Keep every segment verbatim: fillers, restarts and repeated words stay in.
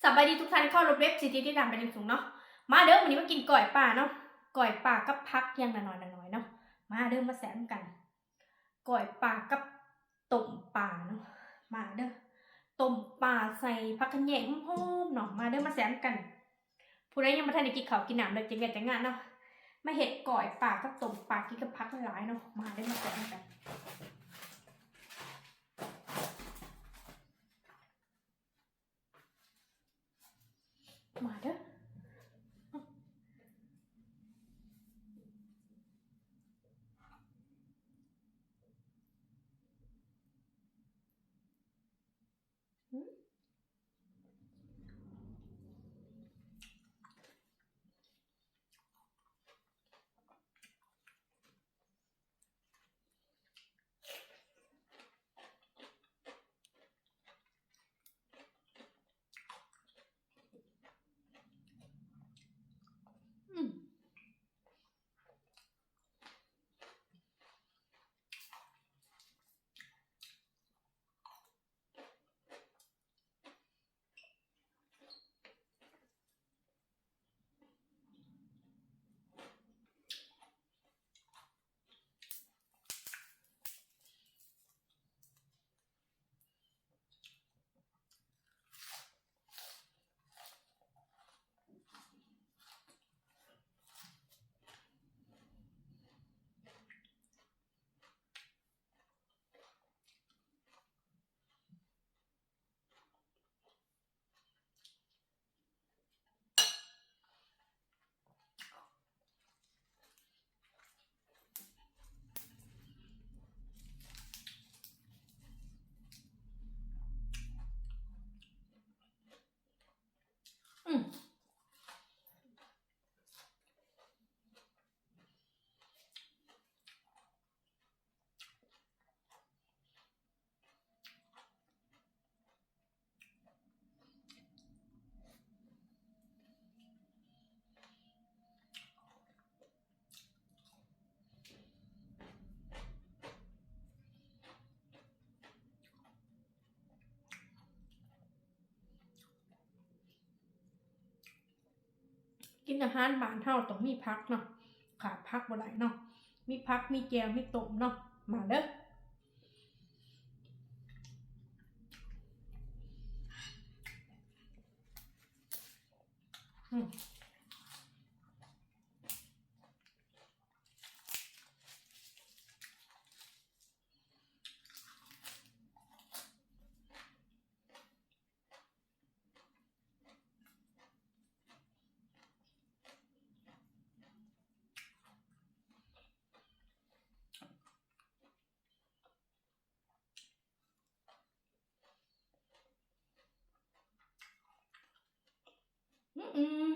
สบายดีทุกท่าน เคารพเอฟซีที่ติดตามเป็นอย่างสูงเนาะ มาเด้อ มื้อนี้มากินก้อยปลาเนาะ ก้อยปลากับผักอย่างละน้อยละน้อยเนาะ มาเด้อ มาแซ่บกัน ก้อยปลากับต้มปลาเนาะ มาเด้อ ต้มปลาใส่ผักขะแยงหอมๆเนาะ มาเด้อ มาแซ่บกัน ผู้ใดยังบ่ทันได้กินข้าวกินน้ำเด้อ จักเวียกจักงานเนาะ มาเฮ็ดก้อยปลากับต้มปลากินกับผักหลายๆเนาะ มาเด้อ มาแซ่บกัน มาเด้อ อืม อืม อืม กินอาหารบ้านเฮาต้องมีผักเนาะ ขาดผักบ่ได้เนาะ มีผัก มีแจ่ว มีต้มเนาะ มาเด้อ อืม อืม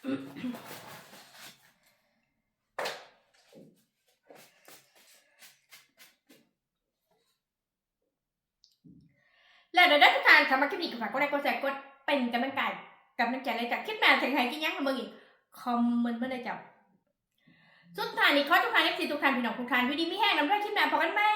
แล้วเด้อทุกท่าน ถ้ามักคลิปนี้ก็ฝากกดไลค์กดแชร์กดเป็นกำลังใจกำลังใจเลยจ้ะ คลิปหน้าจะให้กินหยังให้เบิ่งอีก คอมเมนต์มาเลยจ้ะ สุดท้ายนี้ขอทุกท่าน เอฟซี ทุกท่านพี่น้องทุกท่านอยู่ดีมีแฮงนำด้วย คลิปหน้าพบกันใหม่